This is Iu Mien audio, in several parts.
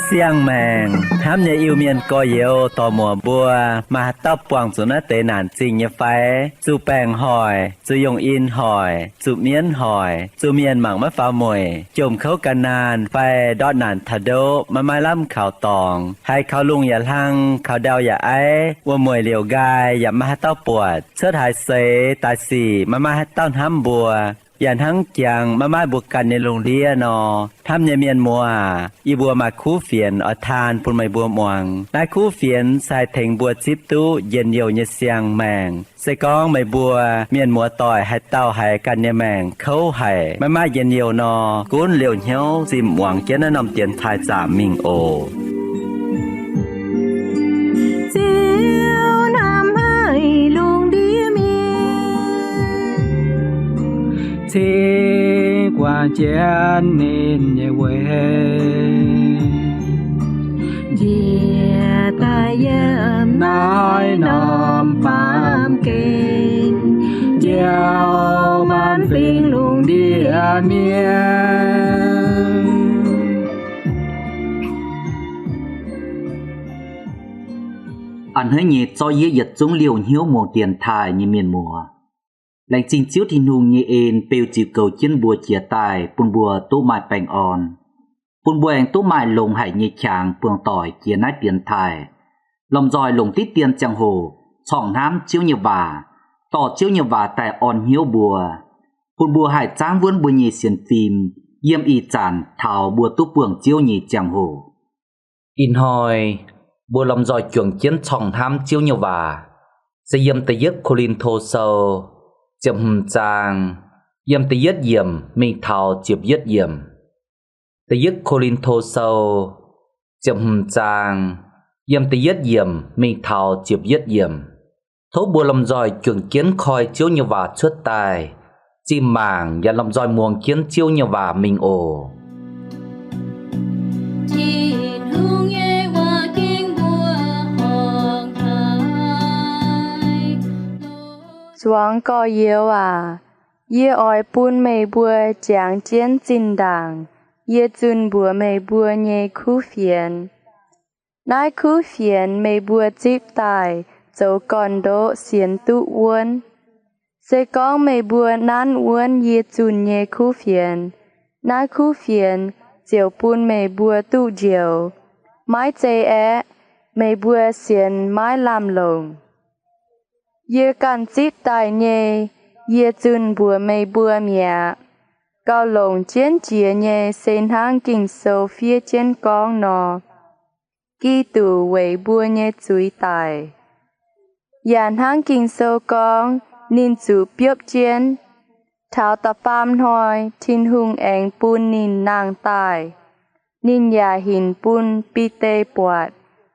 Siang-maengc hnamv nyei Iu-Mienh gorx-youz dorc-muoc mbuo, maaih haaix dauh buangh zuqc naaiv deix naanc zingh nyei fai? Zuqc baengc hoic, zuqc yungh in hoic, zuqc mienv hoic, zuqc mienh mangc maiv faaux mueic, jomc kouv gan naanh fai ndortv naanc taux ndoqv maiv maaih lamh kaux dorngx, haiz kaux lungh yaac hlang, kaux ndau yaac aiv, wuom-mueic liouc nqaai yaac maiv maaih haaix dauh buatc, cuotv haaix seix daaih sic maiv maaih haaix dauh hnamv mbuo, yaac hnangv jangx maiv maaih mbuo ganh nyei lungh ndiev nor. Hnamv nyei mienh muoz aac, yie mbuo maaih kuv fienx oix taan bun meih mbuo muangx. Naaiv kuv fienx se haih tengx mbuo zipv duqv njien-youh nyei siang-maengc. Se gorngv meih mbuo mienh muoz-doic haaix dauh haiz ganh nyei maengc kouv haic, maiv maaih njien-youh nor, gunv liouh hnyouv zinh muangx jienv naaiv norm dienx taaih zaamc mingh oc. Ziouv hnamv haic lungh ndiev mienh, cingx guangc jienv ninh nyei weic, njiec daaih yiem naaiv norm baamh gen, njoux maanc fingx lungh ndiev mienh. A'hneiv nyei zorqv yie yietc zungv liouh hnyouv muangx dienx taaih nyei mienh muoz. Laengz zingh Ziouv Tin-Hungh nyei en beu ziux goux jienv mbuo jiex daaih bun mbuo duqv maaih baengh orn, bun mbuo aengx duqv maaih longx haic nyei qangx buangh doic jiex naaiv dienx taaih, lomh nzoih longc diqv dien ziangh hoc corngh hnamv Ziouv nyei waac, dorh Ziouv nyei waac daaih orn hnyouv mbuo, bun mbuo haih zaangv wuonv mbuo nyei sienx fim yiem ih zanc taux mbuo duqv buangh Ziouv nyei ziangh hoc. Ih hnoi mbuo lomh nzoih juangc jienv corngh hnamv Ziouv nyei waac, se yiem Da'yietv Ko^lin^to Sou ziepc hmz zaang, yiem da'yietv yiemc mingh taux ziepc yietv yiemc. Da'yietv Ko^lin^to Sou ziepc hmz zaang, yiem da'yietv yiemc mingh taux ziepc yietv yiemc. Tov mbuo lomh nzoih juangc jienv koi Ziouv nyei waac cuotv daaih, zinh mangc yaac lomh nzoih muangx jienv Ziouv nyei waac mingh oc. Zuangx gorx-youz aac, yie oix bun meih mbuo jangx jienv zinh ndaangc yie zunh mbuox meih mbuo nyei kuv fienx. Naaiv kuv fienx meih mbuo zipv daaih zoux gorn-ndoqv sienx duqv wuonv. Se gorngv meih mbuo nanv wuonv yie zunh nyei kuv fienx, naaiv kuv fienx ziouc bun meih mbuo duqv njoux. Maiv zei aeqv, meih mbuo sienx maiv lamh longc. Yie ganh zipv daaih nyei, yie zunh mbuox meih mbuo mi'aqv. Gauh longc jienv jiex nyei se hnangv Ging-Sou fiev jienv gorngv nor, Giduc weic mbuo nyei zuiz daic. Yaac hnangv Ging-Sou gorngv, ninh zuqc biopv jienv. Taux da'faam hnoi Tin-Hungh aengx bun ninh nangh daaih. Ninh yaac hinc bun Bide buatc,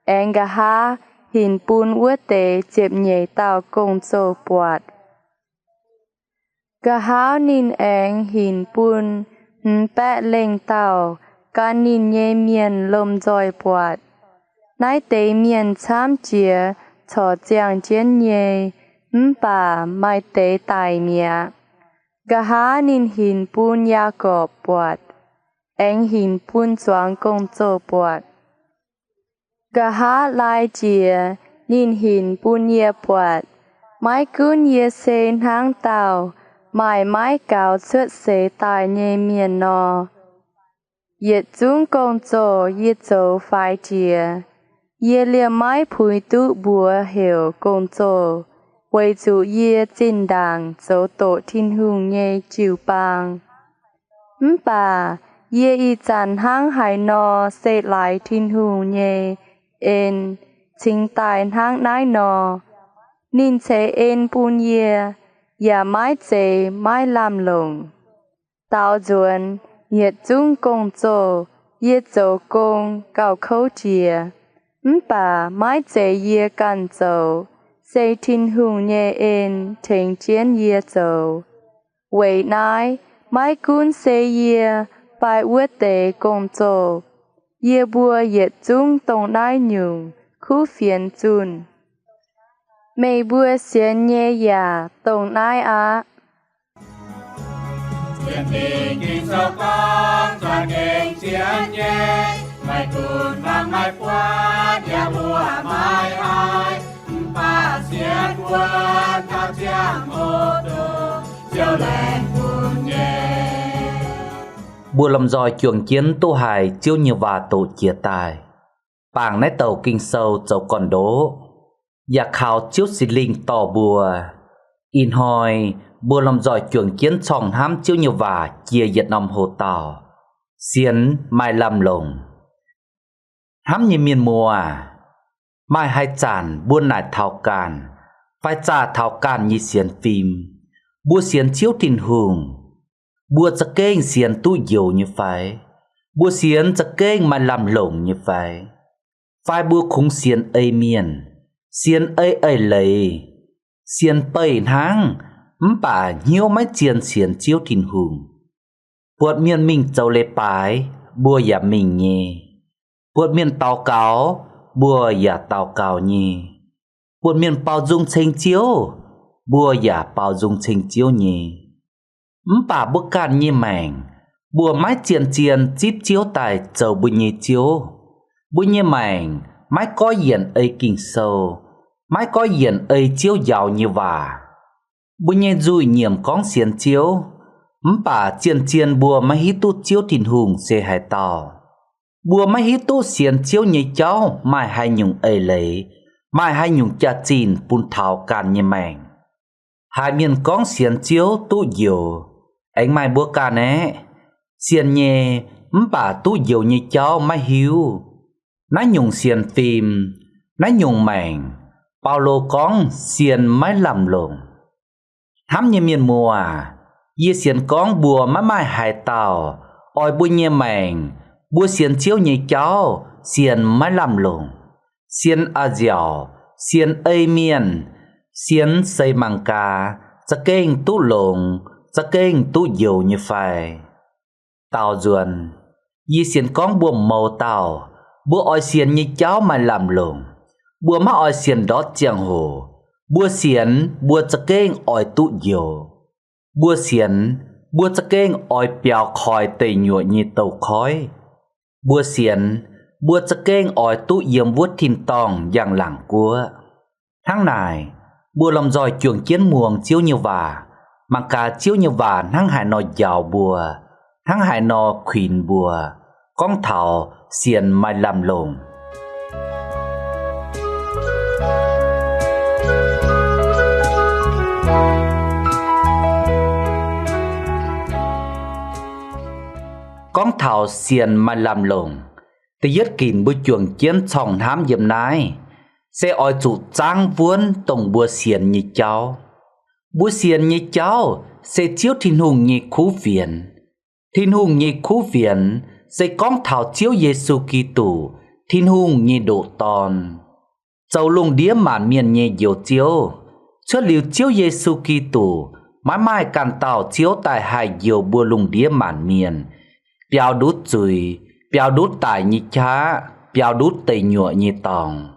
aengx nqa'haav hinc bun wuov deix ziepc nyeic dauh gong-zoh buatc. Nqa'haav ninh aengx hinc bun hmz baeqv lengh dauh gan ninh nyei mienh lomh nzoih buatc. Naaiv deix mienh camv jiex corc ziangh jienv nyei, mv baac maaih deix daic mi'aqv. Nqa'haav ninh hinc bun Yaagorpc buatc, aengx hinc bun zuangx gong-zoh buatc. Nqa'haav lai jiex ninh hinc bun yie buatc, maiv gunv yie se hnangv dauh maaih maiv gaux cuotv seix daaih nyei mienh nor, yietc zungv gong-zoh yie zoux faix jiex. Yie liemh maiv puix duqv mbuox heuc gong-zoh, weic zuqc yie zinh ndaangc zoux doqc Tin-Hungh nyei jiu-baang. Mv baac yie ih zanc hnangv haaix nor se laaix Tin-Hungh nyei en cingx daaih hnangv naaiv nor. Ninh ceix en bun yie, yaac maiv zeiz maiv lamh longc. Daaux nzuonx yietc zungv gong-zoh, yie zoux gong gauh kouv jiex. Mv baac maiv zeiz yie ganh zoux, se Tin-Hungh nyei en tengx jienv yie zoux. Weic naaiv, maiv gunv se yie fai wuov deix gong-zoh, Yie mbuo yietc zungv dongh naaiv nyungc kuv fienx zunh. Meih mbuo sienx nyei yaac dongh naaiv aqv. Mbuo lomh nzoih juangc jienv duqv haiz Ziouv nyei waac doqc jiex daaih. Bangc naaiv douc Ging-Sou zoux gorn-ndoqv, yaac kaux Ziouv Singx Lingh dorh mbuo. Ih hnoi mbuo lomh nzoih juangc jienv corngh hnamv Ziouv nyei waac jiex yietc norm hoc-dauh, sienx maaih lamh longc. Hnamv nyei mienh muoz, maaih haaix zanc mbuo naaic taux ganh, fai zaah taux ganh nyei sienx fim, mbuo sienx Ziouv Tin-Hungh, mbuo za'gengh sienx duqv njoux nyei fai? Mbuo sienx za'gengh maaih lamh longc nyei fai? Fai mbuo kungx sienx ei mienh, sienx ei eix leiz, sienx beih hnangv, mv baac hnyouv maiv zien sienx Ziouv Tin-Hungh? Buatc mienh mingh zoux leiz-baaix, mbuo yaac mingh nyei. Buatc mienh daux gaux, mbuo yaac daux gaux nyei. Buatc mienh baaux nzung ceng Ziouv, mbuo yaac baaux nzung ceng Ziouv nyei. Mv baac mbuo ganh nyei maengc, mbuo maiv zien-zien zipv Ziouv daaih zoux mbuo nyei Ziouv. Mbuo nyei maengc maiv goiv yienc ei Ging-Sou, maiv goiv yienc ei Ziouv njaaux nyei waac. Mbuo nyei nzuih nyiemc gorngv sienx Ziouv, mv baac zien-zien mbuo maiv hiuv duqv Ziouv Tin-Hungh se haaix dauh. Mbuo maiv hiuv duqv sienx Ziouv nyei jauv maaih haaix nyungc eix leiz, maaih haaix nyungc jaax-zinh bun taux ganh nyei maengc. Haiz mienh gorngv sienx Ziouv duqv njoux, aengx maaih mbuo ganh aeqv, sienx nyei, mv baac duqv njoux nyei jauv maiv hiuv. Naaiv nyungc sienx fim, naaiv nyungc maengc, Baulo gorngv sienx maiv lamh longc. Hnamv nyei mienh muoz, yie sienx gorngv mbuo maiv maaih haaix dauh oix mbuo nyei maengc, mbuo sienx Ziouv nyei jauv sienx maiv lamh longc, sienx a'nziaauc, sienx ei mienh, sienx seix mangc gaax za'gengh duqv longx, za'gengh duqv njoux nyei fai. Daaux nzuonx, yie sienx gorngv mbuo mouz dauh, mbuo oix sienx nyei jauv maaih lamh longc. Mbuo maiv oix sienx ndortv ziangh hoc. Mbuo sienx, mbuo za'gengh oix duqv njoux. Mbuo sienx, mbuo za'gengh oix biaux koix deic nyuoqc nyei douz-koiv. Mbuo sienx, mbuo za'gengh oix duqv yiem wuov tin-dorngh njang-laangc guoqv. Hnangv naaic, mbuo lomh nzoih juangc jienv muangx Ziouv nyei waac, mangc gaax Ziouv nyei waac hnangv haaix nor njaaux mbuo, hnangv haaix nor kuinx mbuo, gorngv taux sienx maaih lamh longc. Gorngv taux sienx maaih lamh longc, da'yietv ginc mbuo juangc jienv corngh hnamv yiem naaiv, se oix zuqc zaangv wuonv dongh mbuo sienx nyei jauv. Mbuo sienx nyei jauv se Ziouv Tin-Hungh nyei kuv fienx. Tin-Hungh nyei kuv fienx se gorngv taux Ziouv Yesu Giduc, Tin-Hungh nyei ndoqc Dorn, zoux lungh ndiev maanc mienh nyei Njoux Ziouv. Cuotv liuz Ziouv Yesu Giduc, maiv maaih ganh dauh Ziouv daaih haih njoux mbuo lungh ndiev maanc mienh, biaux ndutv zuiz, biaux ndutv daic nyei qaqv, biaux ndutv deic nyuoqc nyei dorngx.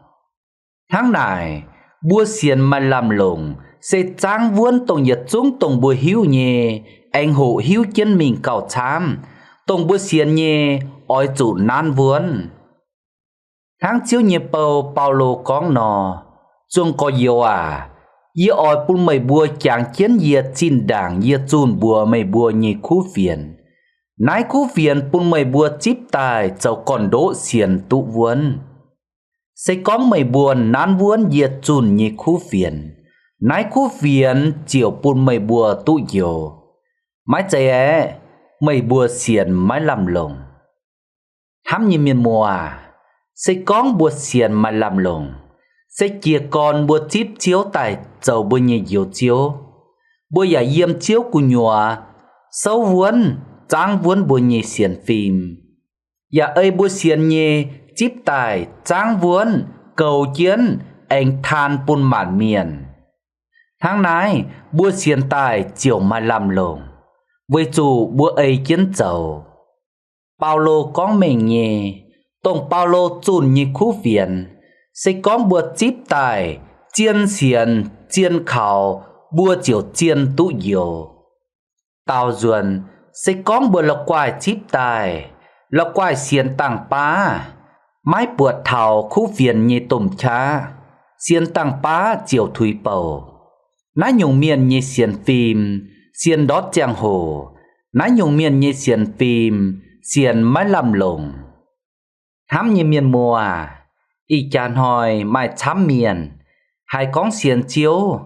Hnangv naaic, mbuo sienx maaih lamh longc se zaangv wuonv dongh yietc zungv dongh mbuo hiuv nyei, aengx hoqc hiuv jienv mingh gauh camv. Dongh mbuo sienx nyei oix zuqc nanv wuonv. Hnangv Ziouv nyei bou Baulo gorngv nor, Zuangx gorx-youz aac, yie oix bun meih mbuo jangx jienv yie zinh ndaangc yie zunh mbuox meih mbuo nyei kuv fienx. Naaiv kuv fienx bun meih mbuo zipv daaih zoux gorn-ndoqv sienx duqv wuonv. Se gorngv meih mbuo nanv wuonv yie zunh nyei kuv fienx, naaiv kuv fienx ziouc bun meih mbuo duqv njoux. Maiv zeiz aeqv, meih mbuo sienx maiv lamh longc. Hnamv nyei mienh muoz aac, se gorngv mbuo sienx maaih lamh longc, se jiez gorn mbuo zipv Ziouv daaih zoux mbuo nyei Njoux Ziouv, mbuo yaac yiem Ziouv gu'nyuoz souv wuonv, zaangv wuonv mbuo nyei sienx fim, yaac ei mbuo sienx nyei zipv daaih zaangv wuonv goux jienv aengx taan bun maanc mienh. Hnangv naaiv, mbuo sienx daaih ziouc maaih lamh longc, weic zuqc mbuo ei jienv zoux. Baulo gorngv mengh nyei, Dongh Baulo zunh nyei kuv fienx, se gorngv mbuo zipv daaih zien sienx zien kaux, mbuo ziouc zien duqv njoux. Daaux nzuonx, se gorngv mbuo la'guaih zipv daaih, la'guaih sienx dangh baav, maiv buatc taux kuv fienx nyei domh qaqv, sienx dangh baav ziouc tuix bouc. Naaiv nyungc mienh nyei sienx fim sienx ndortv ziangh hoc. Naaiv nyungc mienh nyei sienx fim sienx maiv lamh longc. Hnamv nyei mienh muoz, ih jaax hnoi maaih camv mienh haiz gorngv sienx Ziouv,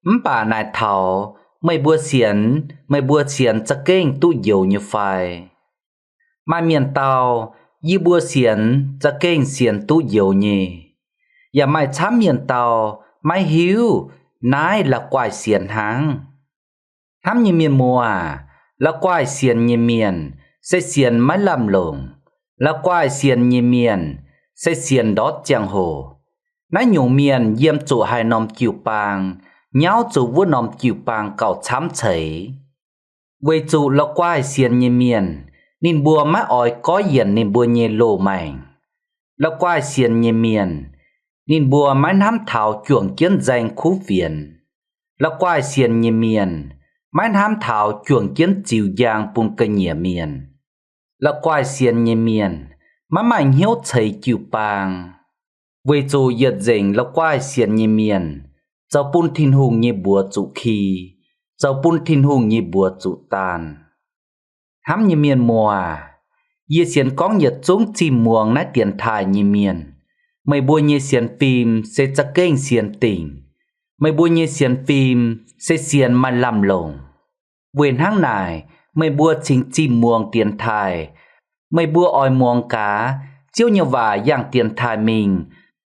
mv baac naaic taux meih mbuo sienx, meih mbuo sienx za'gengh duqv njoux nyei fai? Maaih mienh dau, yie mbuo sienx za'gengh sienx duqv njoux nyei. Yaac maaih camv mienh dau, maiv hiuv naaiv la'guaih sienx hnangv. Hnamv nyei mienh muoz, la'guaih sienx nyei mienh se sienx maiv lamh longc. La'guaih sienx nyei mienh se sienx ndortv ziangh hoc. Naaiv nyungc mienh yiem zuqc haaix norm jiu-baang, nyauv zuqc wuov norm jiu-baang gauh camv ceix. Weic zuqc la'guaih sienx nyei mienh, ninh mbuo maiv oix goiv yienc ninh mbuo nyei loz-maengc. La'guaih sienx nyei mienh, ninh mbuo maiv hnamv taux juangc jienv nzaeng kuv fienx. La'guaih sienx nyei mienh, maiv hnamv taux juangc jienv ziux njang bun ga'nyiec mienh. La'guaih sienx nyei mienh, maiv maaih hnyouv ceix jiu-baang. Weic zuqc yietc nzengc la'guaih sienx nyei mienh zoux bun Tin-Hungh nyei mbuox zuqc ki, zoux bun Tin-Hungh nyei mbuox zuqc daanh. Hnamv nyei mienh muoz, yie sienx gorngv yietc zungv zinh muangx naaiv dienx taaih nyei mienh, meih mbuo nyei sienx fim se za'gengh sienx dingc. Meih mbuo nyei sienx fim se sienx maaih lamh longc. Weic hnangv naaic, meih mbuo cingx zinh muangx dienx taaih. Meih mbuo oix muangx gaax, Ziouv nyei waac yangh dienx taaih mingh.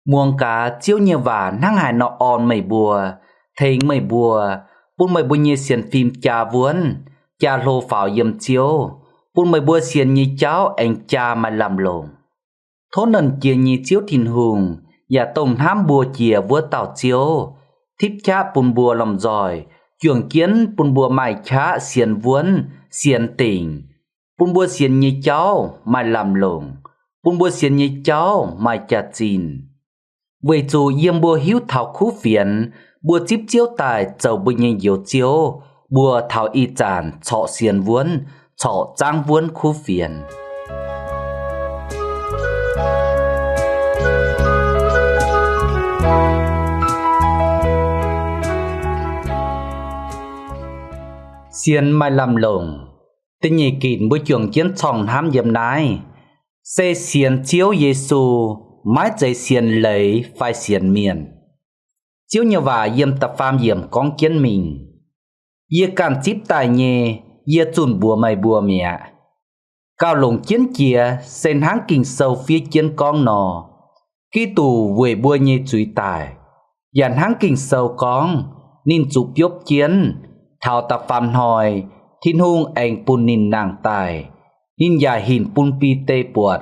Muangx gaax, Ziouv nyei waac hnangv haaix nor orn meih mbuo, tengx meih mbuo, bun meih mbuo nyei sienx fim jaa wuonv, jaa hlo faaux yiem Ziouv, bun meih mbuo sienx nyei jauv aengx jaa maaih lamh longc. Tov Nernh Jiex nyei Ziouv Tin-Hungh yaac dongh hnamv mbuo jiex wuov dauh Ziouv, tipv qaqv bun mbuo lomh nzoih, juangc jienv bun mbuo maaih qaqv sienx wuonv, sienx dingc, bun mbuo sienx nyei jauv maaih lamh longc, bun mbuo sienx nyei jauv maaih jaax-zinh. Weic zuqc yiem mbuo hiuv taux kuv fienx, mbuo zipv Ziouv daaih zoux mbuo nyei Njoux Ziouv, mbuo taux ih zanc corc sienx wuonv, corc zaangv wuonv kuv fienx. Sienx maaih lamh longc. Da'nyeic ginc mbuo juangc jienv corngh hnamv yiem naaiv, se sienx Ziouv Yesu, maiv zeiz sienx leiz fai sienx mienh. Ziouv nyei waac yiem da'faam yiemc gorngv jienv mingh, yie ganh zipv daaih nyei, yie zunh mbuox meih mbuo mi'aqv. Gauh longc jienv jiex se hnangv Ging-Sou fiev jienv gorngv nor, Giduc weic mbuo nyei zuiz daic, yaac hnangv Ging-Sou gorngv, ninh zuqc biopv jienv. Taux da'faam hnoi, Tin-Hungh aengx bun ninh nangh daaih. Ninh yaac hinc bun Bide buatc,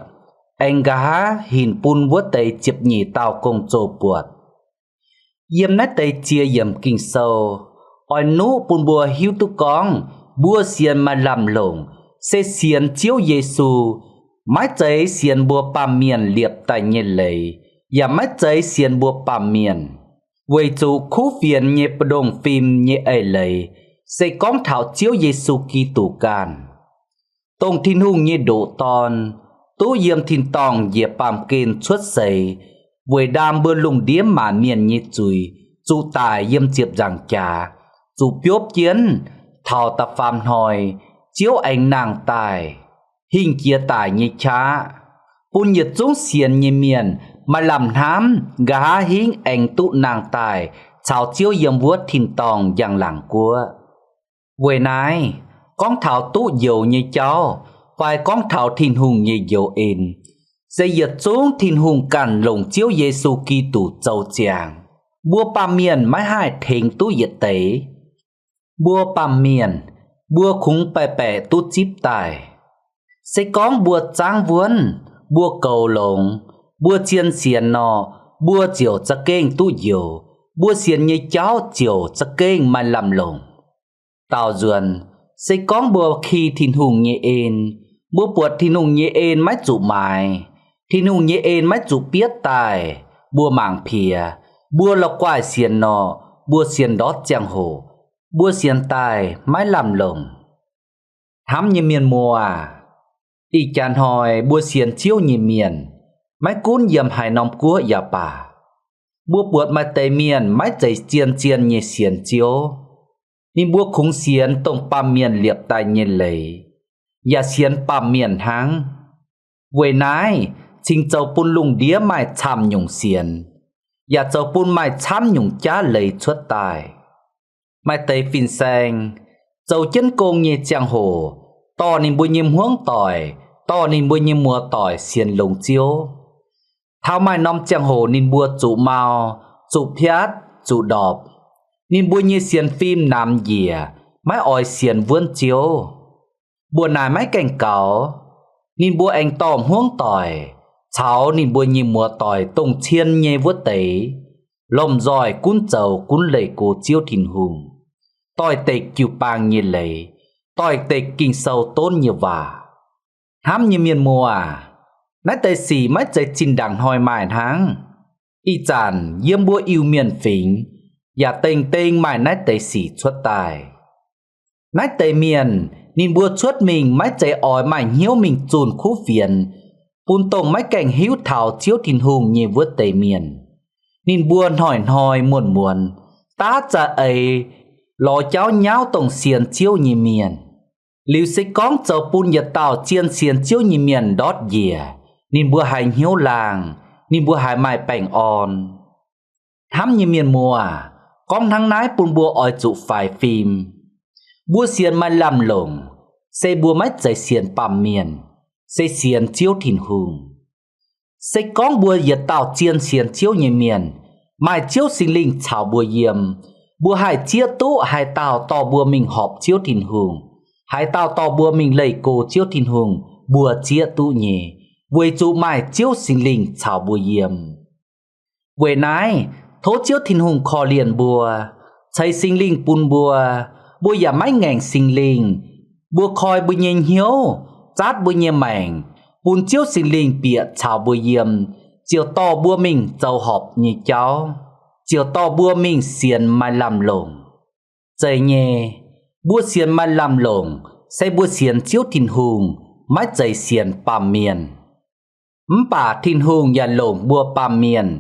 aengx nqa'haav hinc bun wuov deix ziepc nyeic dauh gong-zoh buatc. Yiem naaiv deix ziex yiemc Ging-Sou, oix nuqv bun mbuo hiuv duqv gorngv mbuo sienx maaih lamh longc se sienx Ziouv Yesu, maiv zeiz sienx mbuo baamh mienh liepc daaih nyei leiz, yaac maiv zeiz sienx mbuo baamh mienh. Weic zuqc kuv fienx nyei mbu'ndongx fim nyei eix leiz se gorngv taux Ziouv Yesu Giduc ganh, dongh Tin-Hungh nyei ndoqc Dorn, duqv yiem tin-dorngh njiec baamh gen cuotv seix, weic ndaam mbuo lungh ndiev maanc mienh nyei zuiz, zuqc daic yiem ziepc nzaangc jaax, zuqc biopv jienv, taux da'faam hnoi, Ziouv aengx nangh daaih, hingh jiex daic nyei qaqv, bun yietc zungv sienx nyei mienh maaih lamh hnamv nqa'haav hingv aengx duqv nangh daaih caux Ziouv yiem wuov tin-dorngh njang-laangc guoqv. Weic naaiv, gorngv taux duqv njoux nyei jauv fai gorngv taux Tin-Hungh nyei njoux en, se yietc zungv Tin-Hungh ganh longc Ziouv Yesu Giduc zoux ziangx. Mbuo baamh mienh maiv haih tengx duqv yietc deix. Mbuo baamh mienh, mbuo kungx baeqc baeqc duqv zipv daaih. Se gorngv mbuo zaangv wuonv, mbuo goux longx, mbuo zien sienx nor, mbuo ziouc za'gengh duqv njoux. Mbuo sienx nyei jauv ziouc za'gengh maaih lamh longc. Daaux nzuonx, se gorngv mbuo ki Tin-Hungh nyei en, mbuo buatc Tin-Hungh nyei en maiv zuqc maaiz, Tin-Hungh nyei en maiv zuqc bietv daaih, mbuo mangc piex. Mbuo la'guaih sienx nor, mbuo sienx ndortv ziangh hoc, mbuo sienx daaih maiv lamh longc. Hnamv nyei mienh muoz, ih jaax hnoi mbuo sienx Ziouv nyei mienh, maiv gunv yiem haaix norm guoqv yaac baac, mbuo buatc maaih deix mienh maiv zeiz zien-zien nyei sienx Ziouv. Ninh mbuo kungx sienx dongh baamh mienh liepc daaih nyei leiz, yaac sienx baamh mienh hnangv. Weic naaiv cingx zoux bun lungh ndiev maaih camv nyungc sienx, yaac zoux bun maaih camv nyungc jaav leiz cuotv daaih. Maaih deix fin-saeng zoux jienv gong nyei ziangh hoc dorh ninh mbuo nyei hmuangv doic, dorh ninh mbuo nyei muoz-doic sienx longx Ziouv. Taux maaih norm ziangh hoc ninh mbuo zuqc mau, zuqc piatv, zuqc ndorpc. Ninh mbuo nyei sienx fim namx njiec, maiv oix sienx wuonv Ziouv. Mbuo naaic maiv gaengh gaux. Ninh mbuo aengx dorh hmuangv doic caux ninh mbuo nyei muoz-doic dongh cien nyei wuov deix, lomh nzoih gunv zoux gunv leih go Ziouv Tin-Hungh, doix-dekc jiu-baang nyei leiz, doix-dekc Ging-Sou donv nyei waac. Hnamv nyei mienh muoz, naaiv deix sic maiv zeiz zinh ndaangc hnoi maaih hnangv. Ih zanc yiem mbuo Iu-Mienh fingx yaac dengh deng maaih naaiv deix sic cuotv daaih. Naaiv deix mienh ninh mbuo cuotv mingh maiv zeiz oix maaih hnyouv mingh zunh kuv fienx bun dongh maiv gaengh hiuv taux Ziouv Tin-Hungh nyei wuov deix mienh. Ninh mbuo hnoi-hnoi muonz-muonz daav za'eix lorz jauv nyauv dongh sienx Ziouv nyei mienh. Liuz se gorngv zoux bun yietc dauh zien sienx Ziouv nyei mienh ndortv njiec, ninh mbuo haiz hnyouv laangh, ninh mbuo haiz maaih baengh orn. Hnamv nyei mienh muoz, gorngv hnangv naaiv bun mbuo oix zuqc faix fim. Mbuo sienx maaih lamh longc, se mbuo maiv zeiz sienx baamh mienh, se sienx Ziouv Tin-Hungh. Se gorngv mbuo yietc dauh zien sienx Ziouv nyei mienh, maaih Ziouv Singx Lingh caux mbuo yiem, mbuo haih zieqv duqv haaix dauh dorh mbuo mingh horpc Ziouv Tin-Hungh, haaix dauh dorh mbuo mingh leih go Ziouv Tin-Hungh, mbuo zieqv duqv nyei, weic zuqc maaih Ziouv Singx Lingh caux mbuo yiem. Weic naaiv, tov Ziouv Tin-Hungh korv-lienh mbuo, ceix Singx Lingh bun mbuo. Mbuo yaac maiv ngaengc Singx Lingh. Mbuo koi mbuo nyei hnyouv, zaatv mbuo nyei maengc, bun Ziouv Singx Lingh bieqc caux mbuo yiem, ziouc dorh mbuo mingh zoux horpc nyei jauv, ziouc dorh mbuo mingh sienx maaih lamh longc. Zeiz nyei, mbuo sienx maaih lamh longc se mbuo sienx Ziouv Tin-Hungh, maiv zeiz sienx baamh mienh. Mv baac Tin-Hungh yaac longc mbuo baamh mienh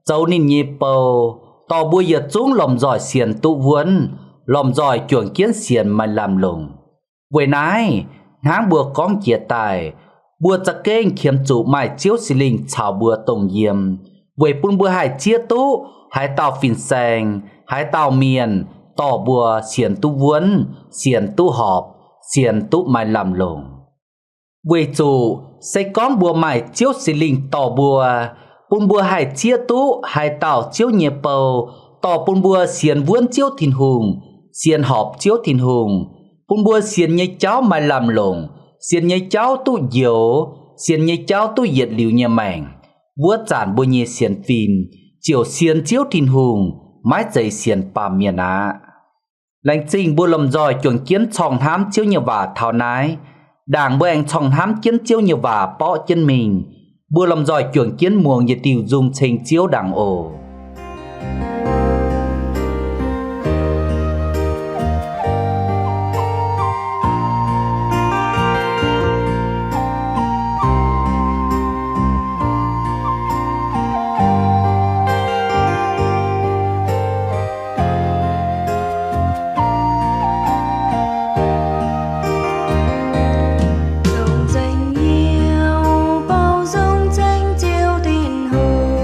zoux ninh nyei bou, dorh mbuo yietc zungv lomh nzoih sienx duqv wuonv, lomh nzoih juangc jienv sienx maaih lamh longc. Weic naaiv, hnangv mbuo gorngv jiex daaih, mbuo za'gengh qiemx zuqc maaih Ziouv Singx Lingh caux mbuo dongh yiem, weic bun mbuo haih zieqv duqv haaix dauh fin-saeng, haaix dauh mienh dorh mbuo sienx duqv wuonv, sienx duqv horpc, sienx duqv maaih lamh longc. Weic zuqc se gorngv mbuo maaih Ziouv Singx Lingh dorh mbuo, bun mbuo haih zieqv duqv haaix dauh Ziouv nyei bou, dorh bun mbuo sienx wuonv Ziouv Tin-Hungh, sienx horpc Ziouv Tin-Hungh, bun mbuo sienx nyei jauv maaih lamh longc, sienx nyei jauv duqv njoux, sienx nyei jauv duqv yietc liuz nyei maengc, wuov zanc mbuo nyei sienx fim ziouc sienx Ziouv Tin-Hungh, maiv zeiz sienx baamh mienh aqv. Laengz zingh mbuo lomh nzoih juangc jienv corng hnamv Ziouv nyei waac taux naaiv. Ndaangc mbuo aengx corng hnamv jienv Ziouv nyei waac borqv jienv mingh, mbuo lomh nzoih juangc jienv muangx yietc diuh nzung ceng Ziouv ndaangc oc. Longc nzengc Iu-Mienh bou nzung ceng Ziouv Tin-Hungh.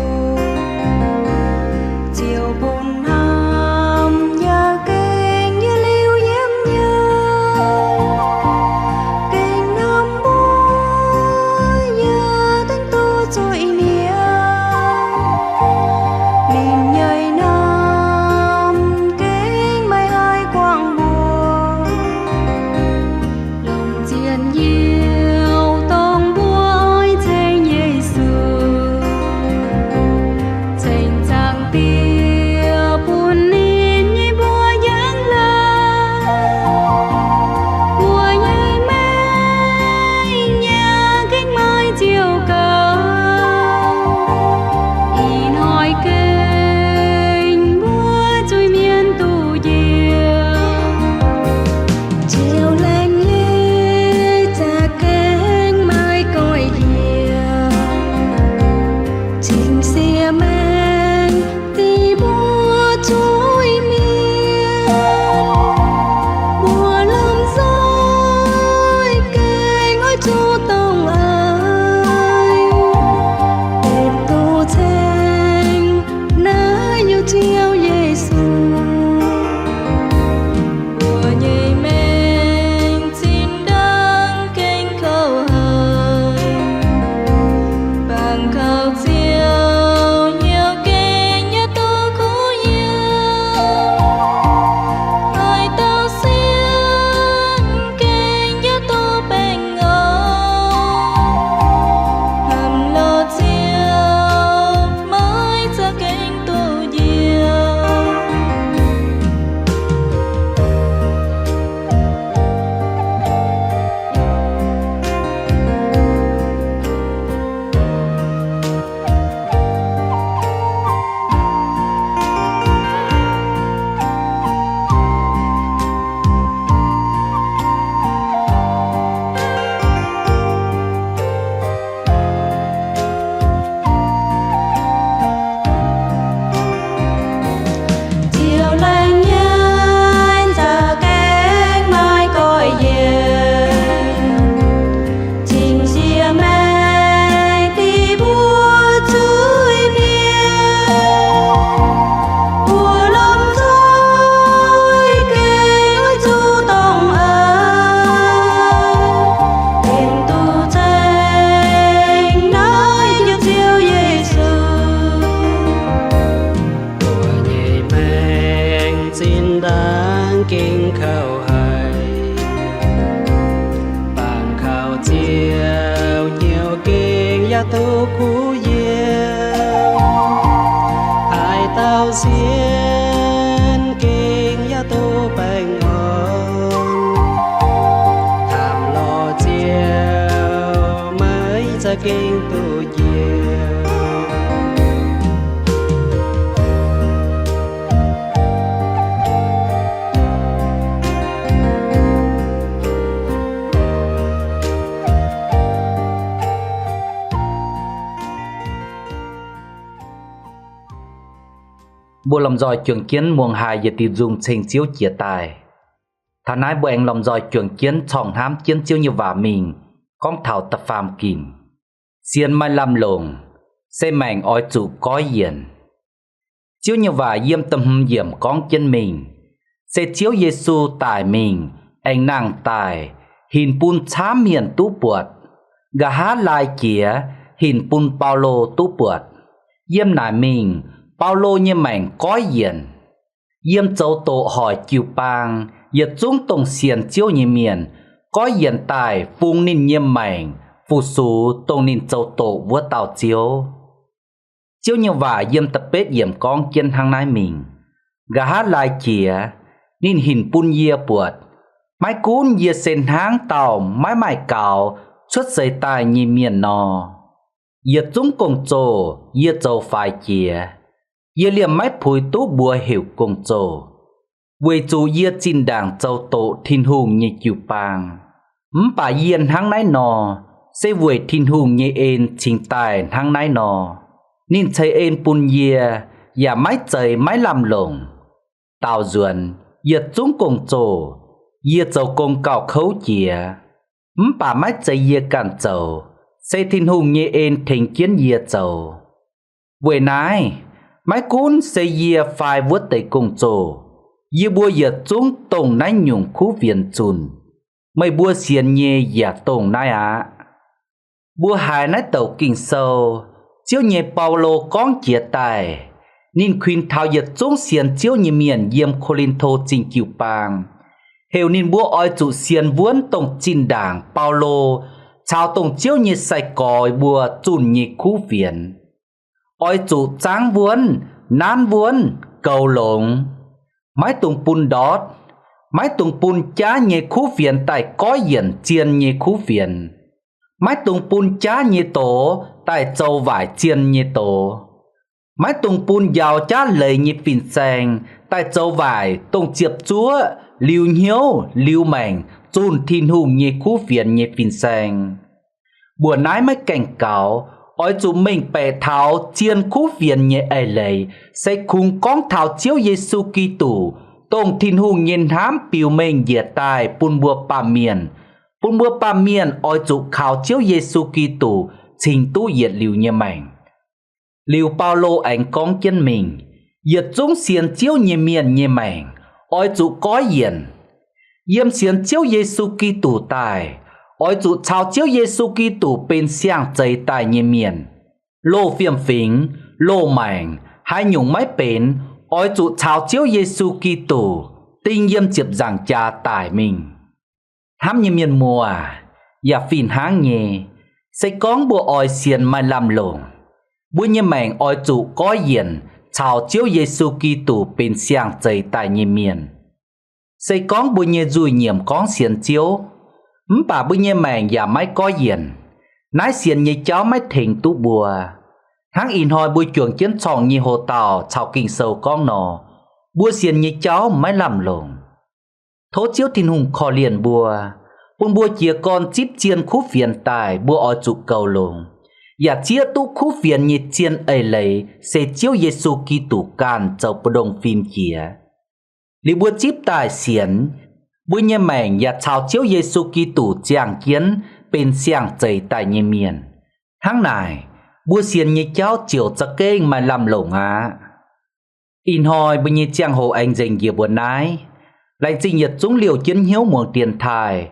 gengh duqv njiec. Mbuo lomh nzoih juangc jienv muangx haiz yietc diuh nzung ceng Ziouv jiex daaih. Taux naaiv mbuo aengx lomh nzoih juangc jienv corngh hnamv jienv Ziouv nyei waac mingh gorngv taux da'faam ginc. Sienx maaih lamh longc, se maengc oix zuqc goiv yienc. Ziouv nyei waac yiem da'hmz yiemc gorngv jienv mingh, se Ziouv Yesu daic mingh, aengx nangh daaih, hinc bun camv mienh duqv buatc, nqa'haav laai jiex, hinc bun Baulo duqv buatc. Yiem naaic mingh, Baulo nyei maengc goiv yienc. Yiem zoux doqc hoic jiu-baang, yietc zungv dongh sienx Ziouv nyei mienh goiv yienc daaih fungx ninh nyei maengc fu-sux dongh ninh zoux doqc wuov dauh Ziouv. Ziouv nyei waac yiem da'betv yiemc gorngv jienv hnangv naaiv mingh, nqa'haav laai jiex, ninh hinc bun yie buatc, maiv gunv yie se hnangv dauh maiv maaih gaux cuotv seix daaih nyei mienh nor. Yietc zungv gong-zoh yie zoux faix jiex, yie liemh maiv puix duqv mbuox heuc gong-zoh, weic zuqc yie zinh ndaangc zoux doqc Tin-Hungh nyei jiu-baang. Mv baac yie hnangv naaiv nor, se weic Tin-Hungh nyei en cingx daaih hnangv naaiv nor. Ninh ceix en bun yie, yaac maiv zeiz maiv lamh longc. Daaux nzuonx, yietc zungv gong-zoh, yie zoux gong gauh kouv jiex. Mv baac maiv zeiz yie ganh zoux, se Tin-Hungh nyei en tengx jienv yie zoux. Weic naaiv, maiv gunv se yie fai wuov deix gong-zoh, yie mbuo yietc zungv dongh naaiv nyungc kuv fienx zunh. Meih mbuo sienx nyei yaac dongh naaiv aqv. Mbuo haiz naaiv douc Ging-Sou, Ziouv nyei Baulo gorngv jiez daaih, ninh kuinx taux yietc zungv sienx Ziouv nyei mienh yiem Ko^lin^to Zingh jiu-baang, heuc ninh mbuo oix zuqc sienx wuonv dongh zinh ndaangc Baulo caux dongh Ziouv nyei sai-gorx mbuo zunh nyei kuv fienx. Oix zuqc zaangv wuonv, nanv wuonv, goux longx. Maiv dungx bun ndortv. Maiv dungx bun jaav nyei kuv fienx daaih goiv yienc zien nyei kuv fienx. Maiv dungx bun jaav nyei doz daaih zoux waaic zien nyei doz. Maiv dungx bun njaaux jaav leiz nyei fin-saeng daaih zoux waaic dongh ziepc zuoqv, liuz hnyouv, liuz maengc zunh Tin-Hungh nyei kuv fienx nyei fin-saeng. Mbuoqc naaiv maiv gaengh gaux, oix zuqc mengh baeqc taux zien kuv fienx nyei eix leiz, se kungx gorngv taux Ziouv Yesu Giduc, dongh Tin-Hungh nyei hnamv biux mengh njiec daaih bun mbuo baamh mienh, bun mbuo baamh mienh oix zuqc kaux Ziouv Yesu Giduc cingx duqv yietc liuz nyei maengc. Liuz Baulo aengx gorngv jienv mingh, yietc zungv sienx Ziouv nyei mienh nyei maengc oix zuqc goiv yienc. Yiem sienx Ziouv Yesu Giduc daaih, oix zuqc caux Ziouv Yesu Giduc benx siang-zeix daaih nyei mienh. Loz fiem-fingx, loz maengc, haaix nyungc maiv benx, oix zuqc caux Ziouv Yesu Giduc ding yiem ziepc nzaangc jaax daic mingh. Hnamv nyei mienh muoz, yaac fih hnangv nyei, se gorngv mbuo oix sienx maaih lamh longc, mbuo nyei maengc oix zuqc goiv yienc caux Ziouv Yesu Giduc benx siang-zeix daaih nyei mienh. Se gorngv mbuo nyei nzuih nyiemc gorngv sienx Ziouv, mv baac mbuo nyei maengc yaac maiv goiv yienc, naaiv sienx nyei jauv maiv tengx duqv mbuo. Hnangv ih hnoi mbuo juangc jienv corngh nyei hoc-dauh caux Ging-Sou gorngv nor, mbuo sienx nyei jauv maiv lamh longc. Tov Ziouv Tin-Hungh korv-lienh mbuo, bun mbuo jiez gorn zipv zien kuv fienx daaih mbuo oix zuqc goux longx, yaac zieqv duqv kuv fienx nyei zien eix leiz se Ziouv Yesu Giduc ganh zoux mbu'ndongx fim jiex. Liuz mbuo zipv daaih sienx, mbuo nyei maengc yaac caux Ziouv Yesu Giduc ziangh jienv benx siang-zeix daaih nyei mienh. Hnangv naaic, mbuo sienx nyei jauv ziouc za'gengh maaih lamh longc aqv. Ih hnoi mbuo nyei ziangh hoc aengx nzengc njiec mbuo naaiv. Laengz zingh yietc zungv liouh jienv hnyouv muangx dienx taaih.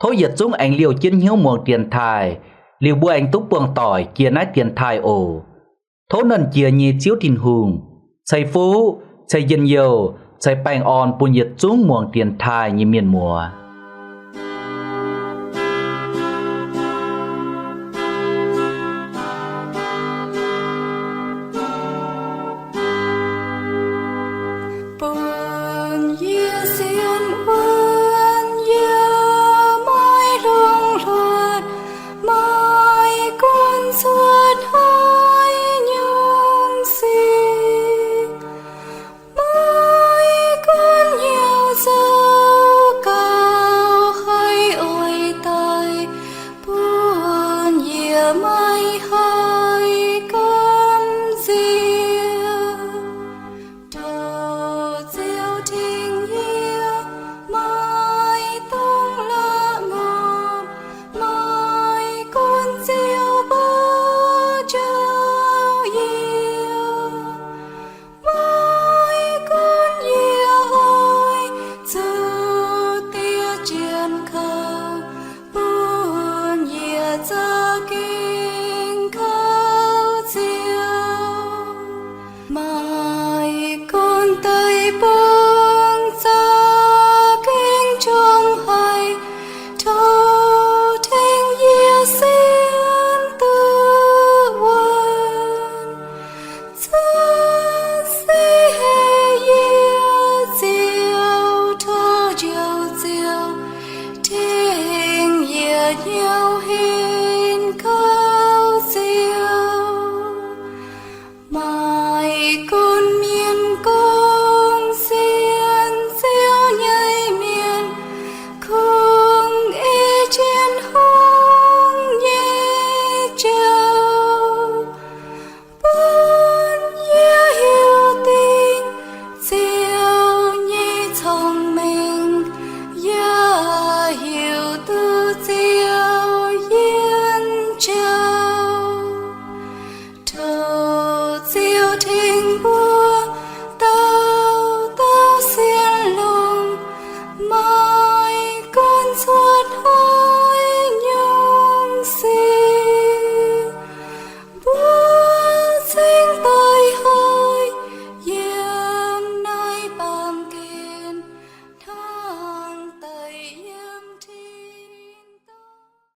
Tov yietc zungv aengx liouh jienv hnyouv muangx dienx taaih, liuz mbuo aengx duqv buangh doic jiex naaiv dienx taaih oc. Tov Nernh Jiex nyei Ziouv Tin-Hungh ceix fuqv, ceix njien-youh, ceix baengh orn bun yietc zungv muangx dienx taaih nyei mienh muoz.